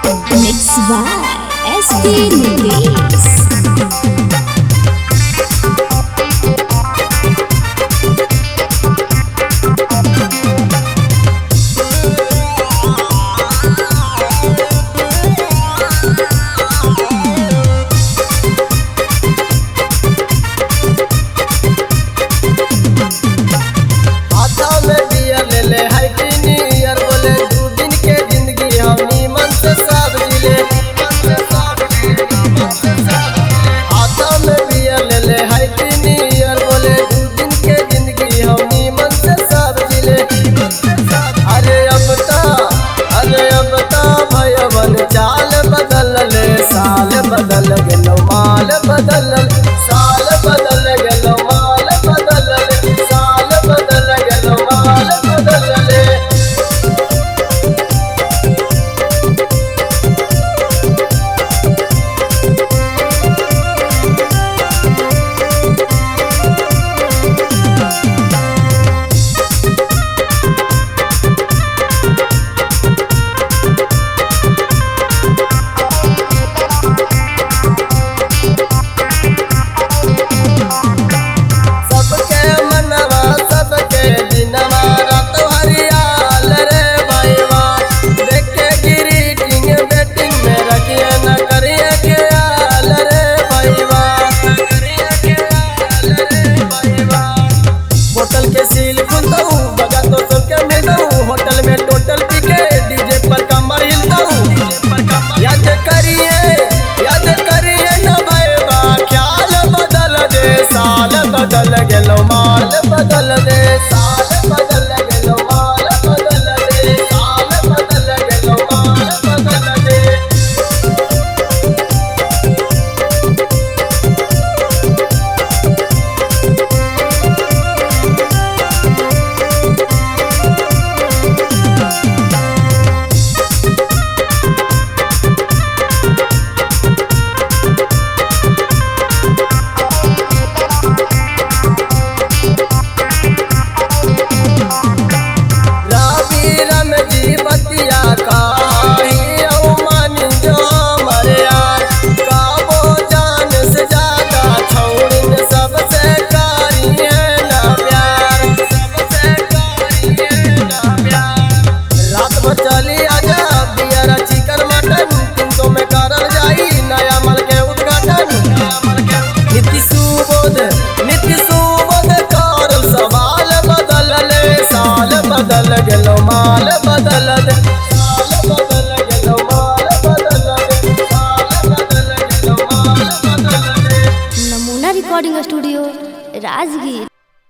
Mix by SP Nitesh. साल बदल गेलो माल बदल, साल बदल गेलो माल बदल, साल बदल गेलो माल बदल। बदल गेलो माल बदल दे, साल बदल गेलो माल बदल दे, साल बदल गेलो माल बदल दे। बदल गेलो माल बदल दे, साल बदल गेलो माल बदल दे, साल बदल गेलो माल बदल दे। नमूना रिकॉर्डिंग स्टूडियो राजगीर।